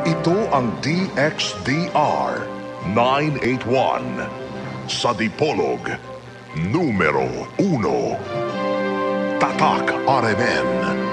Ito ang DXDR 981 sa Dipolog, numero 1. Tatak RMN.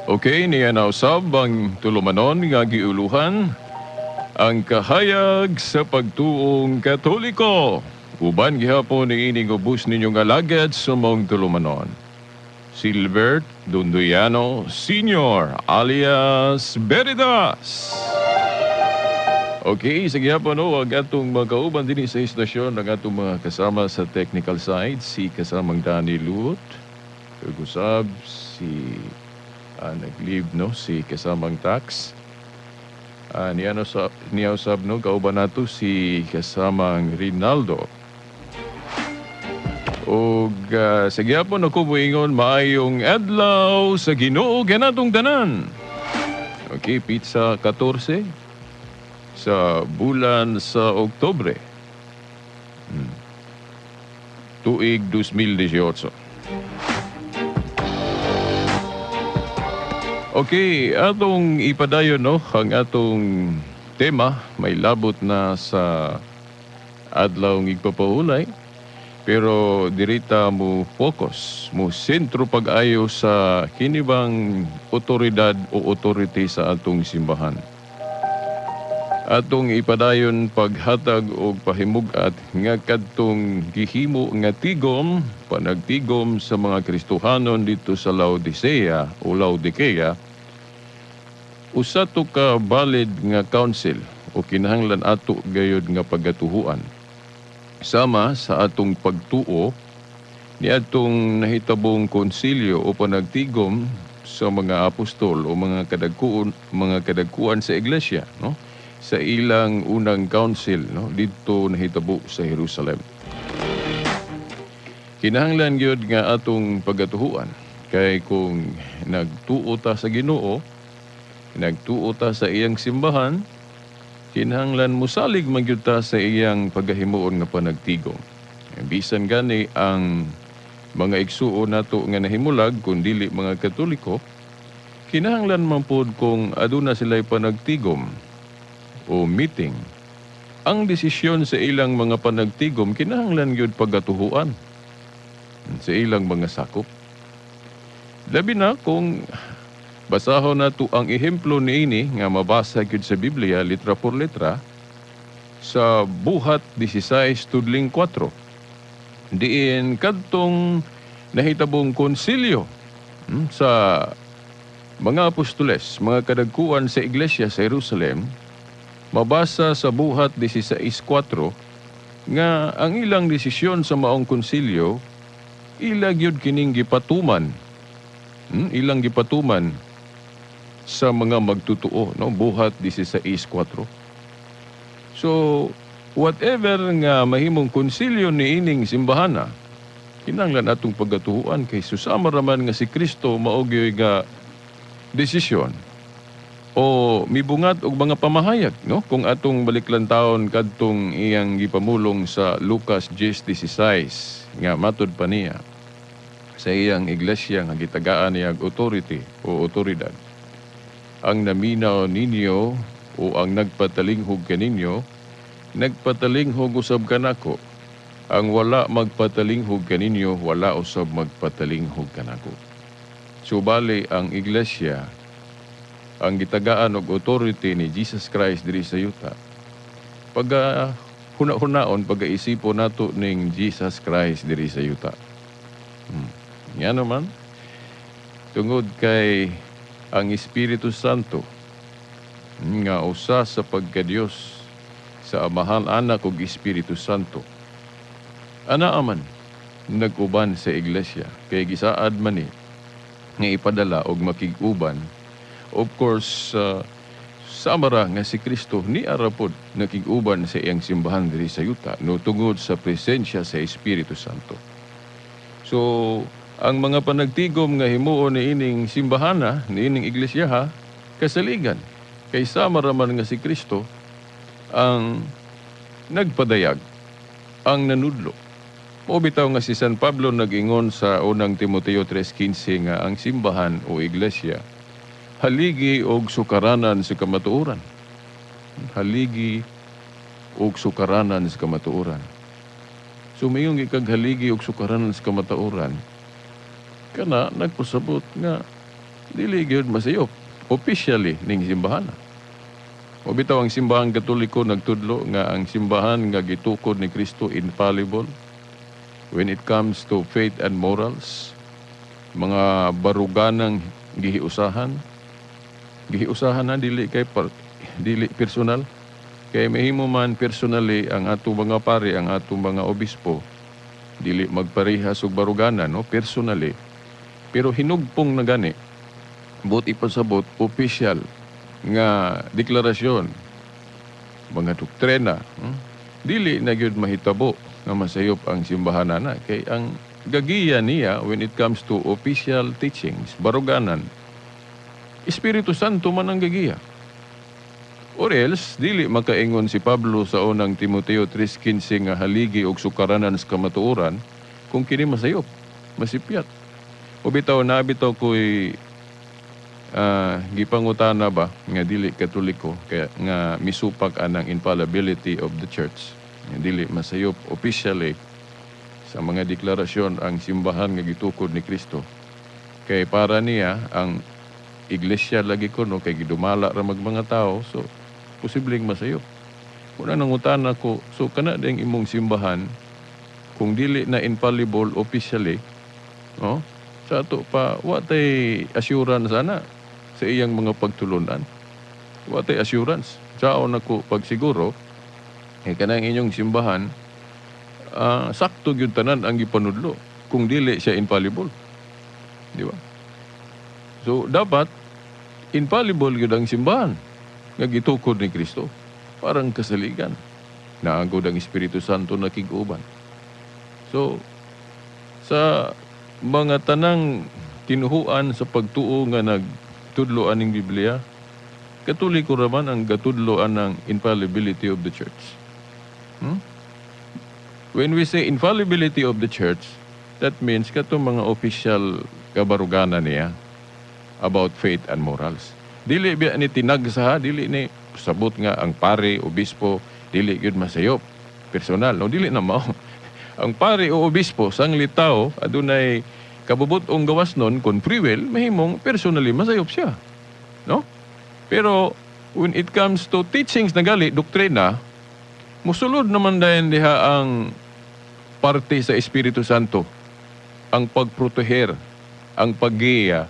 Okay, niya na usab ang tulumanon nga giuluhan ang kahayag sa pagtuong Katoliko. Uban gihapon ni ining ubos ninyong alagad sa maong tulumanon. Silbert Dunduyano Sr. alias Veritas. Okay, sa gihapon no, ang atong magkauban din sa istasyon ang atong mga kasama sa technical side, si kasamang Danny Lut, ug usab si nag-leave no si kasamang tax. Niya no sa niya usab no kauban nato si kasamang Rinaldo. Og sa gihapon ako moingon maayong adlaw sa Ginoo kanatong tanan. Okay, pizza 14 sa bulan sa Oktubre. Tuig 2018. Okay, atong ipadayon no ang atong tema may labot na sa adlaw ng igpapahulay, pero dirita mo focus mo sentro pag-ayo sa kinibang otoridad o authority sa atong simbahan. Atong ipadayon paghatag og pahimug-at nga kadtong gihimo nga tigom, panagtigom sa mga Kristohanon dito sa Laodicea o Laodicea, usa to ka valid nga council o kinahanglan ato gayud nga pagatuhuan. Sama sa atong pagtuo niadtong nahitabong konsilyo o panagtigom sa mga apostol o mga kadagkuan sa iglesia, no? Sa ilang unang council, no, didto nahitabo sa Jerusalem. Kinahanglan gyud nga atong pagatuhuan kay kung nagtuo ta sa Ginoo, nagtuo ta sa iyang simbahan, kinahanglan mosalig man gyud ta sa iyang pagahimuon nga panagtigom. Bisan gani ang mga igsuon nato nga nahimulag kun dili mga Katoliko, kinahanglan man pod kung aduna sila'y panagtigom o meeting. Ang desisyon sa ilang mga panagtigom kinahanglan gyud pagatuhuan sa ilang mga sakop. Labi na kung basahon nato ang ehemplo niini nga mabasa gyud sa Biblia litra por letra sa Buhat 16:4. Diin kadtong nahitabong konsilyo sa mga apostoles, mga kadagkuan sa iglesia sa Jerusalem, mabasa sa Buhat 16:4 nga ang ilang desisyon sa maong konsilyo ila gyud kining gipatuman. Ilang gipatuman sa mga magtutuo, no? Buhat 16:4. So whatever nga mahimong konsilyo niining simbahana, kinahanglan atong pagatuhuan kay susama raman nga si Kristo mao gyud nga desisyon o mibungat og mga pamahayag, no? Kung atong baliklan-taon kadtong iyang gipamulong sa Lucas 10:16 nga matud pa niya, Sa iyang iglesia nga gitagaan niya og authority o otoridad. Ang naminaw ninyo o ang nagpatalinghog kaninyo, nagpatalinghog usab kanako. Ang wala magpatalinghog kaninyo, wala usab magpatalinghog kanako. Subali ang iglesia ang gitagaan og authority ni Jesus Christ diri sa yuta. Pagka huna-hunaon, pagkaisipo nato ning Jesus Christ diri sa yuta. Nga naman, tungod kay ang Espiritu Santo nga usa sa pagka-Dios sa Amahan, Anak ug Espiritu Santo. Ana aman nag-uban sa iglesia kay gisaad man ni nga ipadala og makig-uban. Of course, sama ra nga si Kristo ni arapod nakig-uban sa iyang simbahan diri sa yuta, no, tungod sa presensya sa Espiritu Santo. So, ang mga panagtigom nga himuon ni ining simbahana, ni ining iglesia, kasaligan. Kay sama raman nga si Kristo ang nagpadayag, ang nanudlo. Mao bitaw nga si San Pablo nag-ingon sa unang Timoteo 3:15 nga ang simbahan o iglesia haligi og sukaranan sa kamatuoran. Haligi og sukaranan sa kamatuoran. So mayong ikag haligi og sukaranan sa kamatuoran, kana nagpasabot nga dili gyud masayop officially ning simbahan. O bitaw ang Simbahan Katoliko nagtudlo nga ang simbahan nga gitukod ni Kristo infallible when it comes to faith and morals, mga baruganang gihiusahan, gihiusahan na dili kay dili personal, kay mahimo man personally ang atong mga pare, ang atong mga obispo, dili magparehas og baruganan, no, personally, pero hinugpong na gani buot ipasabot, official nga deklarasyon, mga doktrina, Dili na gyud mahitabo nga masayop ang simbahan na kay ang gagiya niya when it comes to official teachings, baruganan, Espiritu Santo man ang gagiya. Or else, dili makaingon si Pablo sa unang Timoteo 3:15 nga haligi og sukaranan sa kamatuoran kung kini masayop, masipyat. O bitaw na bitaw ko'y gipangutana ba nga dili Katoliko kaya nga misupak anang infallibility of the church, nga dili masayop officially sa mga deklarasyon ang simbahan nga gitukod ni Kristo, kay para niya ang iglesia lagi kuno kay gidumala ra mag mga tao, so posibleng masayop. Una nangutana ko, so kana ding imong simbahan kung dili na infallible officially, no, sa ato pa wa tay assurance ana sa iyang mga pagtulunan. Wa tay assurance. Sao nako pagsiguro kay kanang inyong simbahan, sakto gyud tanan ang gipanudlo kung dili siya infallible. Di ba? So dapat infallible gyud ang simbahan nga gitukod ni Kristo. Parang kasaligan. Naagod ang Espiritu Santo nakig-uban. So sa mga tanang tinuhuan sa pagtuo nga nagtudlo aning Biblia, Katoliko raman ang gatudlo anang infallibility of the church. When we say infallibility of the church, that means katong mga official kabaruganan niya about faith and morals. Dili biya ni tinagsa, dili ni sabot nga ang pare, obispo, dili gyud masayop. Personal, no, dili na mao. Ang pare o obispo sang litaw adunay kabubut-ong gawas nun kon free will, mahimong personally masayop siya. No? Pero when it comes to teachings na gali, doktrina, musulod naman dayon diha ang parte sa Espiritu Santo, ang pagproteher, ang paggiya,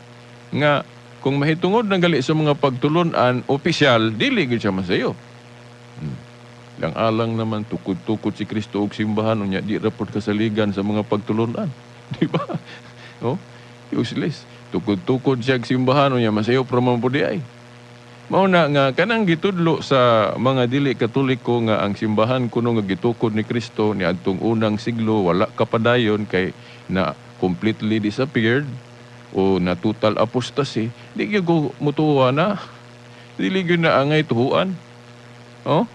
nga kung mahitungod ng gali sa mga pagtulunan opisyal, dili gyud siya masayop. Lang alang naman tukod-tukod si Kristo og simbahan, unya di ra pod kasaligan sa mga pagtulunan. Di ba? No? Useless. Tukod-tukod siya og simbahan, unya masayop ra man pud di ay. Mao na nga kanang gitudlo sa mga dili Katoliko nga ang simbahan kuno nga gitukod ni Kristo niadtong unang siglo wala kapadayon kay na completely disappeared o na total apostasy, di gyud ko mutuwa na. Dili gyud na angay tuhuan. Oh?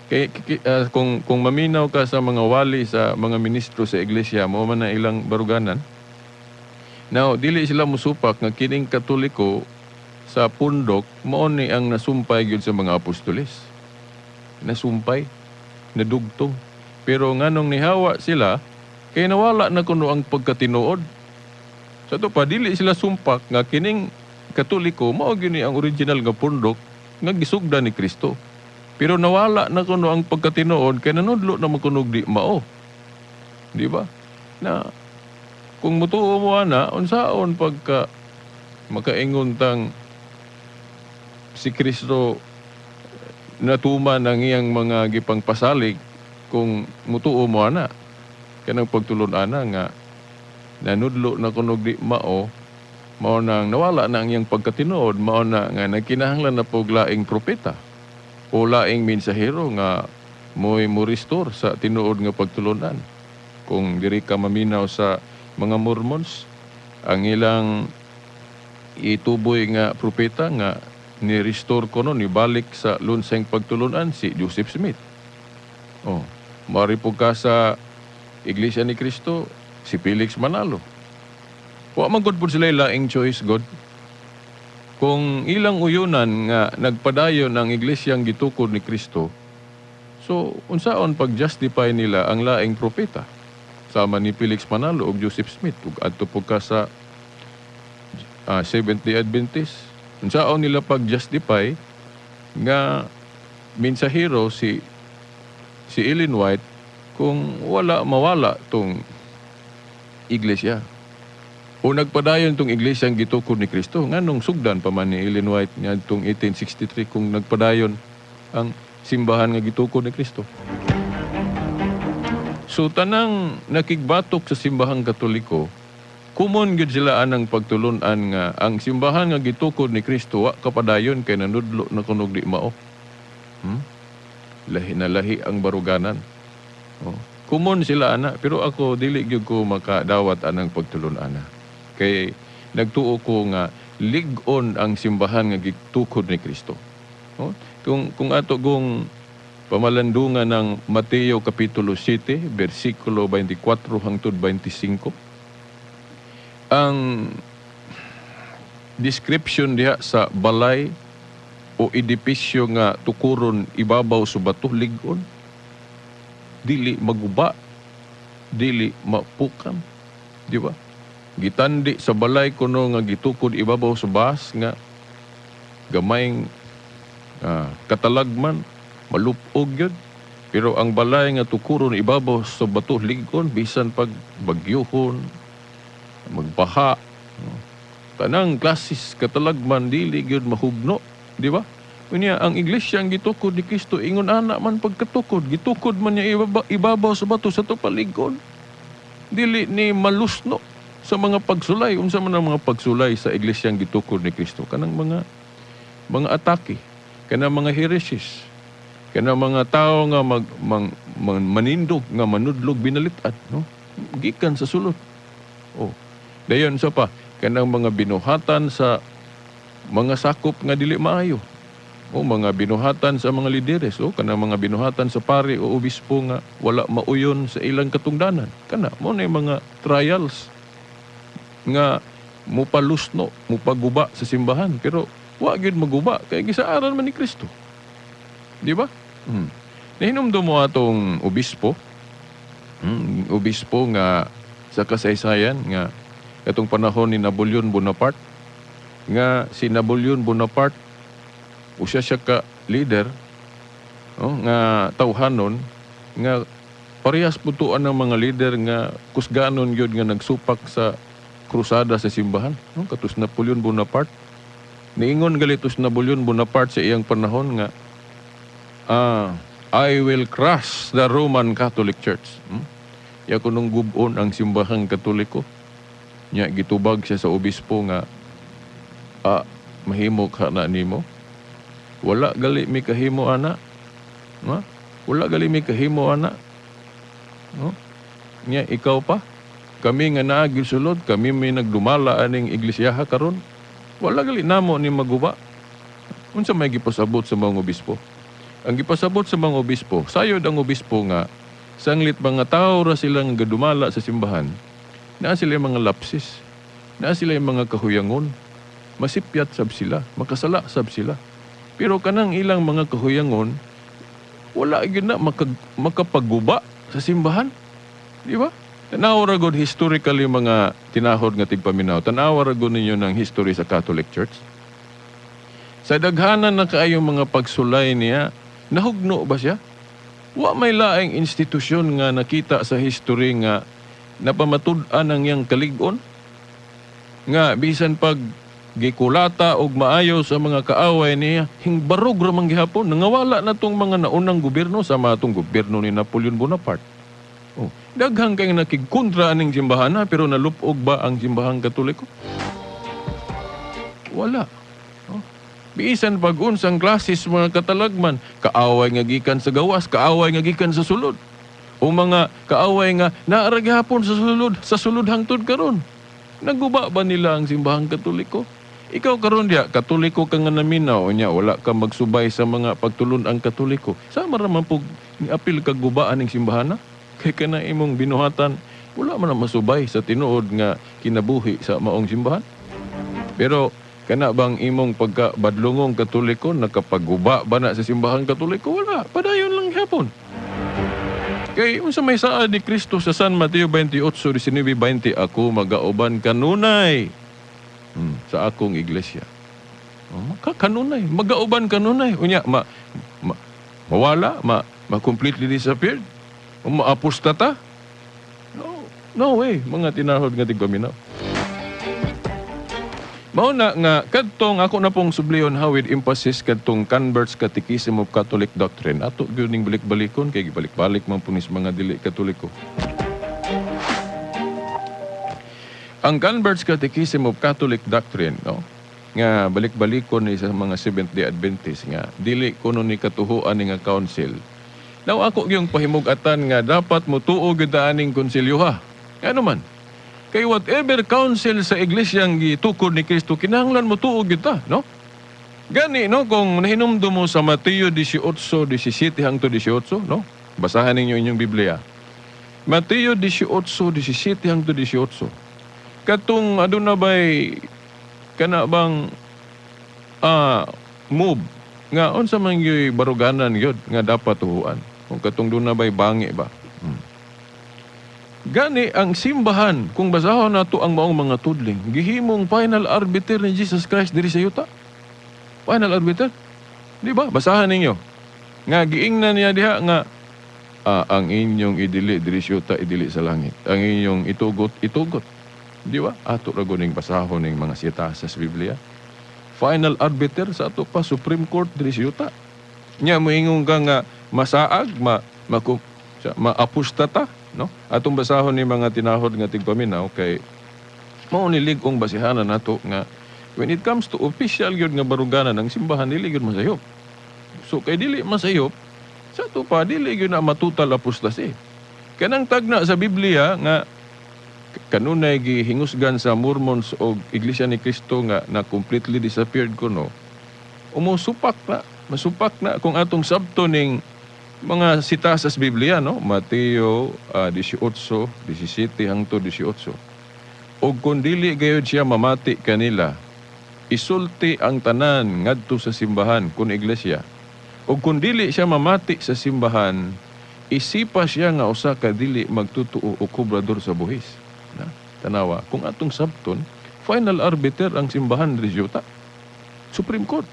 Kay kung maminaw ka sa mga wali sa mga ministro sa iglesia, mo man na ilang baruganan. Now, dili sila musupak nga kining Katoliko sa pundok mao ni ang nasumpay gyud sa mga apostoles. Nasumpay, nadugtong. Pero nganong nihawa sila, kay nawala na kuno ang pagkatinuod. Sa ato pa, dili sila sumpak nga kining Katoliko mao gyud ni ang original nga pundok nga gisugdan ni Kristo. Pero nawala na kuno ang pagkatinuod kay nanudlo na man kunog di mao. Di ba? Na kung mutuo mo ana, unsaon pagka makaingon tang si Kristo natuman ang iyang mga gipangpasalig kung mutuo mo ana? Kanang pagtulon ana nga nanudlo na kunog di mao, mao nang nawala na ang iyang pagkatinuod, mao na nga nagkinahanglan na pog laing propeta o laing mensahero nga mo'y mo-restore sa tinuod nga pagtulunan. Kung diri ka maminaw sa mga Mormons, ang ilang ituboy nga propeta nga ni-restore kuno, ni balik sa lunseng pagtulunan, si Joseph Smith. Oh, mari po ka sa Iglesia ni Cristo, si Felix Manalo. Wa man gud pud sila laing choice god. Kung ilang uyunan nga nagpadayon ang iglesyang gitukod ni Kristo, so unsaon pag-justify nila ang laing propeta? Sama ni Felix Manalo ug Joseph Smith, ug adto po ka sa Seventh-day Adventist. Unsaon nila pag-justify nga mensahero si Ellen White kung wala mawala tong iglesia? O nagpadayon tong iglesia ang gitukod ni Kristo, nganong sugdan pa man ni Ellen White ngadtong 1863 kung nagpadayon ang simbahan nga gitukod ni Kristo? So tanang nakigbatok sa simbahang Katoliko, kumon gyud sila anang pagtulun-an nga ang simbahan nga gitukod ni Kristo wa kapadayon kay nanudlo na kunog di mao. Lahi na lahi ang baruganan. Oh. Kumon sila ana, pero ako dili gyud ko makadawat anang pagtulun-ana. Kay nagtuo ko nga lig-on ang simbahan nga gitukod ni Kristo. Oh? Kung ato kung pamalandungan ng Mateo Kapitulo 7, versikulo 24 hangtod 25, ang description diha sa balay o edipisyo nga tukuron ibabaw sa bato, lig-on, dili maguba, dili mapukam, di ba? Gitandi sa balay kuno nga gitukod ibabaw sa bas nga gamayng katalagman, malupog yun. Pero ang balay nga tukuron ibabaw sa bato, lig-on, bisan pag bagyuhon, magbaha, no? Tanang klasis katalagman dili gyud mahugno, di ba? Unya ang iglesia ang gitukod ni Kristo ingon ana man pagkatukod, gitukod man niya ibabaw sa bato sa palig-on. Dili ni malusno sa mga pagsulay. Unsa man ang mga pagsulay sa iglesia ang gitukod ni Kristo? Kanang mga atake, kanang mga heresies, kanang mga tao nga manindog nga manudlog binalit-an, no? Gikan sa sulod. Oh. Dayon sa pa kanang mga binuhatan sa mga sakop nga dili maayo. O mga binuhatan sa mga lideres, o kanang mga binuhatan sa pari o obispo nga wala mauyon sa ilang katungdanan. Kana mo na yung mga trials nga mupalusno, mupaguba sa simbahan, pero wa gyud maguba kay gisaaran man ni Kristo. Di ba? Nahinumdum mo atong obispo, obispo nga sa kasaysayan nga katong panahon ni Napoleon Bonaparte, nga si Napoleon Bonaparte usa siya ka leader, oh, nga tawhanon nga parehas putuan ng mga leader nga kusganon gyud nga nagsupak sa krusada sa simbahan, no? Katos Napoleon Bonaparte, niingon galitos Napoleon Bonaparte sa iyang panahon nga "I will crush the Roman Catholic Church." Ya kunong gub-on ang simbahang Katoliko. Nya gitubag siya sa obispo nga mahimo ka na nimo. Wala gali mi kahimo ana. Ha? Wala gali mi kahimo ana. No? Nya ikaw pa. Kami nga naa gyud sulod, kami may nagdumala aning iglesia karon. Wala gali namo ni maguba. Unsa may gipasabot sa mga obispo? Ang gipasabot sa mga obispo, sayod ang obispo nga sanglit mga tao ra silang gadumala sa simbahan, naa sila mga lapses. Na sila yung mga kahuyangon. Masipyat sab sila, makasala sab sila. Pero kanang ilang mga kahuyangon, wala gyud na makapagguba sa simbahan. Di ba? Tanawa ra gud historically, mga tinahod nga tigpaminaw. Tanawa ra gud ninyo ng history sa Catholic Church. Sa daghanan na kaayong mga pagsulay niya, nahugno ba siya? Wa may laing institusyon nga nakita sa history nga napamatud-an ang iyang kalig-on. Nga bisan pag gikulata og maayo sa mga kaaway niya, hingbarog ra man gihapon, nangawala na tong mga naunang gobyerno sa mga tong gobyerno ni Napoleon Bonaparte. Oh, daghang kay nakigkontra aning simbahan na, pero nalupog ba ang simbahang Katoliko? Wala. Oh. Bisan pag unsang klasis mga katalagman, kaaway nga gikan sa gawas, kaaway nga gikan sa sulod. O mga kaaway nga naa ra gihapon sa sulod hangtod karon. Naguba ba nila ang simbahang Katoliko? Ikaw karon diya, Katoliko ka nga naminaw, unya wala ka magsubay sa mga pagtulun-ang Katoliko. Sama ra man pug niapil kag gubaan ning simbahan na? Kay kana imong binuhatan, wala man na masubay sa tinuod nga kinabuhi sa maong simbahan. Pero kana bang imong pagka badlungong Katoliko nakapagguba ba na sa simbahan Katoliko? Wala, padayon lang gyapon. Kay unsa may saad ni Kristo sa San Mateo 28:19-20, "Ako magauban kanunay sa akong iglesia." Oh, kanunay, magauban kanunay. Unya ma mawala, ma completely disappeared. O maapostata? No, no way, mga tinahod nga tigpaminaw. Mao na nga kadtong ako na pong subliyon ha, with emphasis, kadtong Converts Catechism of Catholic Doctrine. Ato gyud ning balik-balikon kay gibalik-balik man po ni sa mga dili Katoliko. Ang Converts Catechism of Catholic Doctrine, no? Nga balik-balikon ni sa mga Seventh-day Adventist nga dili kuno ni katuhuan ni nga council. Now ako yung pahimug-atan nga dapat motuo gyud aning konsilyo ha. Ngano man? Kay whatever council sa iglesyang gitukod ni Kristo, kinahanglan motuo gyud ta, no? Gani, no, kung nahinumdum mo sa Mateo 18:17 hangtod 18, no? Basahan ninyo inyong Biblia. Mateo 18:17 hangtod 18. Katong aduna bay kana bang move nga unsa man gyud baruganan gyud nga dapat tuhuan. Kung katong duna bay bangi ba. Gani ang simbahan, kung basahon nato ang maong mga tudling, gihimong final arbiter ni Jesus Christ diri sa yuta. Final arbiter. Di ba? Basahan ninyo. Nga giingnan niya diha nga ang inyong idili diri sa yuta, idili sa langit. Ang inyong itugot, itugot. Di ba? Ato ra ning basahon ning mga sita sa Biblia. Final arbiter sa ato pa Supreme Court diri sa yuta. Nya moingon ka nga masaag, maapostata, no? Atong basahon ni mga tinahod nga tigpaminaw kay mao ni lig-ong basihanan nato nga when it comes to official gyud nga baruganan ng simbahan, dili gyud masayop. So kay dili masayop, sa ato pa dili gyud na matutal apostasy. Kanang tagna sa Biblia nga kanunay gihingusgan sa Mormons o Iglesia ni Cristo nga na completely disappeared kuno, umusupak na, masupak na kung atong sabto ning mga sita sa Biblia, no? Mateo 18:17 hangtod 18. "Og kung dili gayud siya mamati kanila, isulti ang tanan ngadto sa simbahan," kun iglesia. "Og kung dili siya mamati sa simbahan, isipa siya nga usa ka dili magtutuo o kobrador sa buhis." Na, tanawa, kung atong sabton, final arbiter ang simbahan diri sa yuta. Supreme Court.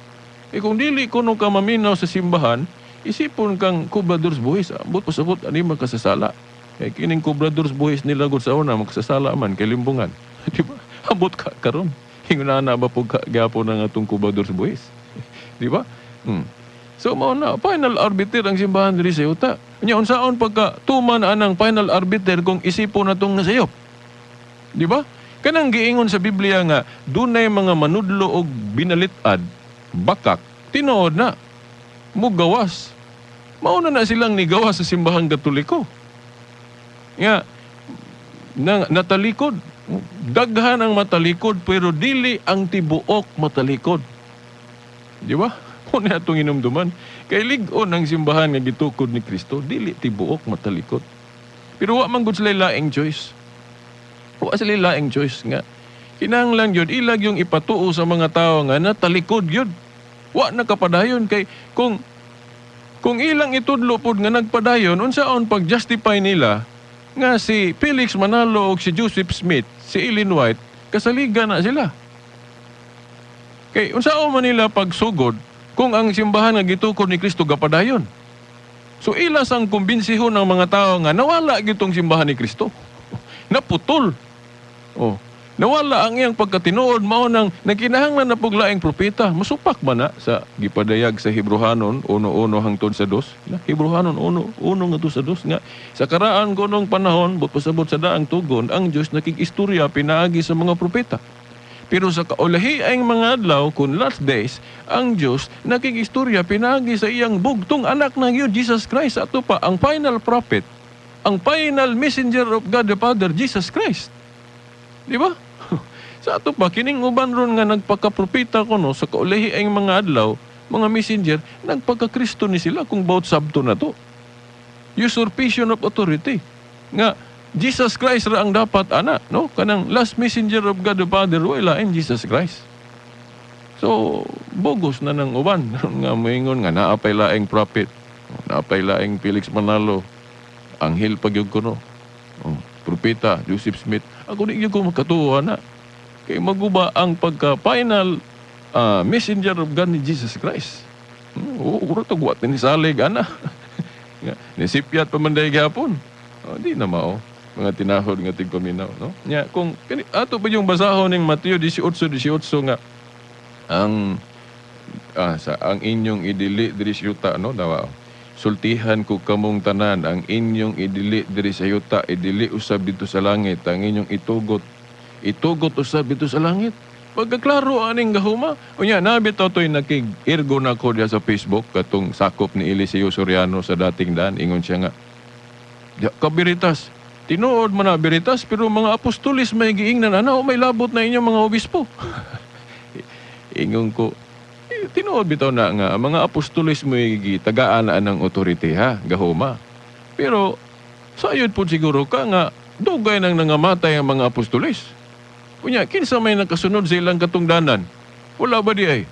E kung dili kuno ka maminaw sa simbahan, isipon kang kobrador sa buhis. Ambot pasabot ani makasasala. Kay kining kobrador sa buhis nila gud sa una makasasala man kay limbungan. Di ba? Ambot ka karon. Ingon na ba pug gyapon ang atong kobrador sa buhis? Di ba? So mao na final arbiter ang simbahan diri sa yuta. Nya unsaon pagka tuman anang final arbiter kung isipon natong nasayop? Di ba? Kanang giingon sa Biblia nga dunay mga manudlo og binalit-ad, bakak, tinuod na mugawas. Mauna na silang nigawas sa simbahang Katoliko. Nga natalikod. Daghan ang matalikod pero dili ang tibuok matalikod. Di ba? Una atong inumduman. Kay lig-on ang simbahan nga gitukod ni Kristo, dili tibuok matalikod. Pero wa man gud sila laing choice. Wa sila laing choice nga Kinahanglan gyud ilag yung ipatuo sa mga tao nga natalikod gyud. Wa nakapadayon kay kung ilang itudlo pod nga nagpadayon, unsaon pag-justify nila nga si Felix Manalo ug si Joseph Smith, si Ellen White, kasaligan na sila? Kay unsaon man nila pagsugod kung ang simbahan nga gitukod ni Kristo gapadayon? So ilas ang kumbinsihon ng mga tao nga nawala gitong simbahan ni Kristo. Naputol. Oh, nawala ang iyang pagkatinuod, mao nang nagkinahanglan na pug laing propeta. Masupak ba na sa gipadayag sa Hebrohanon 1:1 hangtod sa 2? Na Hebrohanon 1:1 ngadto sa 2 nga sa karaan kunong panahon, but pasabot sa daang tugon, ang Dios nakig-istorya pinaagi sa mga propeta. Pero sa kaulahi ang mga adlaw, kun last days, ang Dios nakig-istorya pinaagi sa iyang bugtong anak na yun, Jesus Christ. Ato pa ang final prophet, ang final messenger of God the Father, Jesus Christ. Di ba? Sa ato pa, kining uban ron nga nagpakapropeta kuno sa kaulahi ang mga adlaw, mga messenger, nagpagka-Kristo ni sila kung bawat sabto na to. Usurpation of authority. Nga, Jesus Christ ra ang dapat ana, no? Kanang last messenger of God the Father, wala in Jesus Christ. So, bogos na ng uban nga moingon nga naa pay laing prophet, naa pay laing Felix Manalo, anghel pa gyud kuno. Oh, propeta Joseph Smith. Ako di gyud ko makatuwa na. Kay maguba ang pagka final messenger of God ni Jesus Christ. Oo, ura to guwat ni salig ana. Nga nisipyat pa man day gihapon. Oh, di na mao mga tinahod nga tigpaminaw, no? Nya kung kani ato pa yung basahon ning Mateo 18:18 nga ang sa ang inyong idili diri sa yuta, no, dawa. Sultihan ko kamong tanan, ang inyong idili diri sa yuta, idili usab dito sa langit, ang inyong itugot, itugot usab dito sa langit. Pagkaklaro aning gahuma. Unya, nabi to to'y nakig-irgo na ko diya sa Facebook katong sakop ni Eliseo Soriano sa dating daan. Ingon siya nga, "Ya, kabiritas, tinuod man na biritas, pero mga apostolis may giingnan, ana, o may labot na inyong mga obispo." Ingon ko, eh, tinuod bitaw na nga, ang mga apostolis may gitagaan na ng authority ha, gahuma. Pero, sayod po siguro ka nga, dugay nang nangamatay ang mga apostolis. Unya, kinsa may nakasunod sa ilang katungdanan? Wala ba di ay?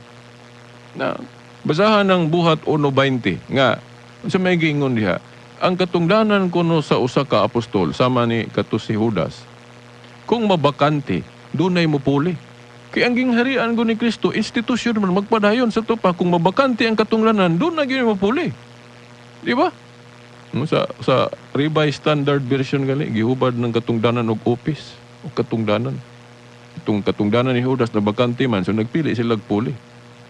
Na, basahan ng Buhat 1:20 nga, sa may giingon diha, ang katungdanan kuno sa usa ka apostol, sama ni kato si Judas, kung mabakante, dunay mupuli. Kay ang gingharian ko ni Kristo, institusyon man magpadayon sa tupa, kung mabakante ang katungdanan, doon na gyud mupuli. Di ba? Sa Revised Standard Version gali, gihubad ng katungdanan og office o katungdanan. Itong katungdanan ni Judas na bakante man, so nagpili sila puli.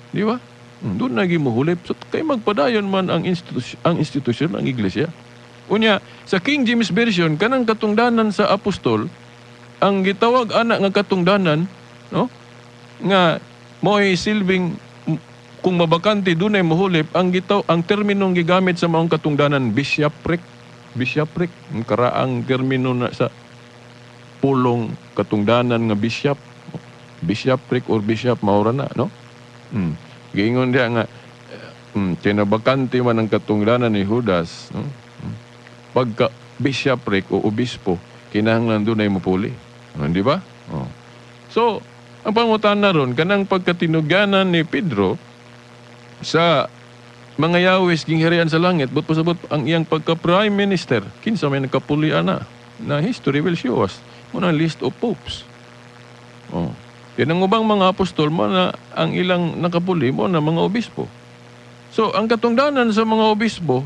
Di ba? Doon na gimuhulip. So, kay magpadayon man ang institusyon, ang iglesia. Unya, sa King James Version, kanang katungdanan sa apostol, ang gitawag ana nga katungdanan, no? Nga mo'y silbing kung mabakante dunay muhulip, ang gitaw ang terminong gigamit sa maong katungdanan, bishopric. Bishopric, ang karaang termino na sa pulong katungdanan nga bishop. Bishopric or bishop maura na, no? Giingon diha nga kinabakante man ang katungdanan ni Judas, no? Pagka bishopric o obispo, kinahanglan dunay mupuli. Di ba? Oh. So, ang pangutana ron, kanang pagkatinugyanan ni Pedro sa mga yawis gingharian sa langit, but pasabot ang iyang pagka-prime minister, kinsa may nagkapuli ana, na history will show us, muna list of popes. Oh. Yan ang ubang mga apostol mo na ang ilang nakapuli mo na mga obispo. So, ang katungdanan sa mga obispo,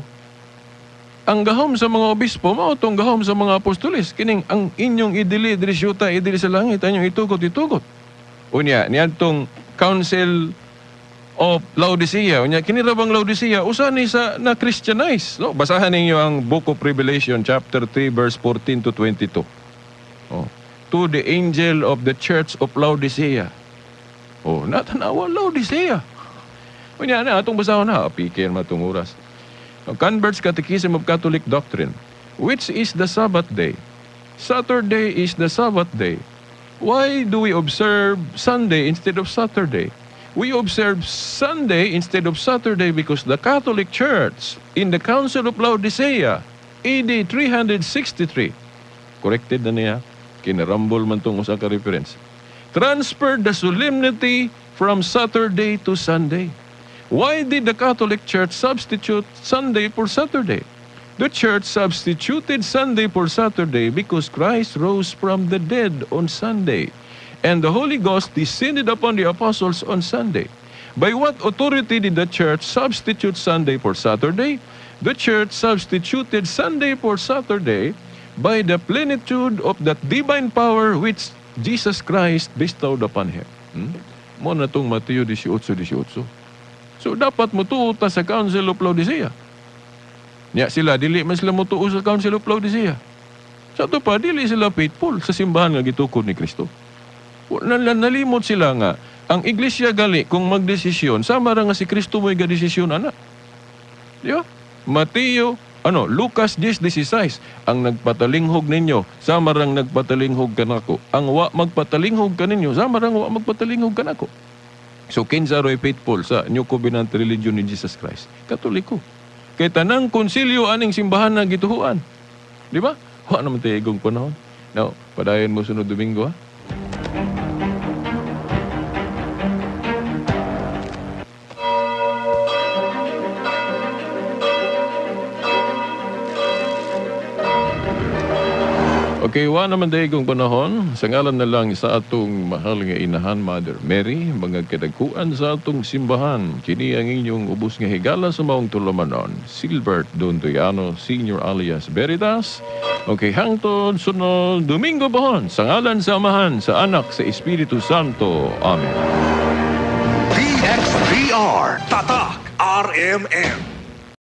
ang gahom sa mga obispo, mao tong gahom sa mga apostoles. Kining ang inyong idili diri sa yuta, idili sa langit, ang inyong itugot, itugot. Unya, niadtong Council of Laodicea. Unya, kini ra bang Laodicea, usa ni sa na Christianize. No? Basahan ninyo ang Book of Revelation chapter 3 verse 14 to 22. Oh. To the angel of the church of Laodicea. Oh, natanawa Laodicea. Unya na atong basahon na, pikir matong oras. Converts Catechism of Catholic Doctrine, which is the Sabbath day. Saturday is the Sabbath day. Why do we observe Sunday instead of Saturday? We observe Sunday instead of Saturday because the Catholic Church in the Council of Laodicea, AD 363, corrected na niya, kinarambol man tong usa ka reference, transferred the solemnity from Saturday to Sunday. Why did the Catholic Church substitute Sunday for Saturday? The Church substituted Sunday for Saturday because Christ rose from the dead on Sunday, and the Holy Ghost descended upon the apostles on Sunday. By what authority did the Church substitute Sunday for Saturday? The Church substituted Sunday for Saturday by the plenitude of that divine power which Jesus Christ bestowed upon him. Mo na tong Mateo 18:18. So dapat mutuo ta sa Council of Laodicea. Nya sila, dili man sila mutuo sa Council of Laodicea. Sa ato pa, dili sila faithful sa simbahan nga gitukod ni Kristo. Nalimot sila nga, ang iglesia gali kung magdesisyon, sama ra nga si Kristo mo'y gadesisyon, ana. Di ba? Mateo, Lucas 10:16, ang nagpatalinghog ninyo, sama rang nagpatalinghog kanako. Ang wa magpatalinghog kaninyo, sama rang wa magpatalinghog kanako. So, kinsa ro'y faithful sa New Covenant Religion ni Jesus Christ? Katoliko. Kay tanang konsilyo aning simbahan na gituhuan. Di ba? Wa naman tayo igong panahon. Now, padayon mo sunod Domingo, ha? Okay, wa naman tayo igong panahon. Sa ngalan na lang sa atong mahal nga inahan, Mother Mary, mga kadagkuan sa atong simbahan. Kini ang inyong ubos nga higala sa maong tulumanon. Silbert Dondoyano, Senior alias Veritas. Okay, hangtod sunod Domingo pohon. Sa ngalan sa Amahan, sa Anak, sa Espiritu Santo. Amen. DXDR Tatak RMN.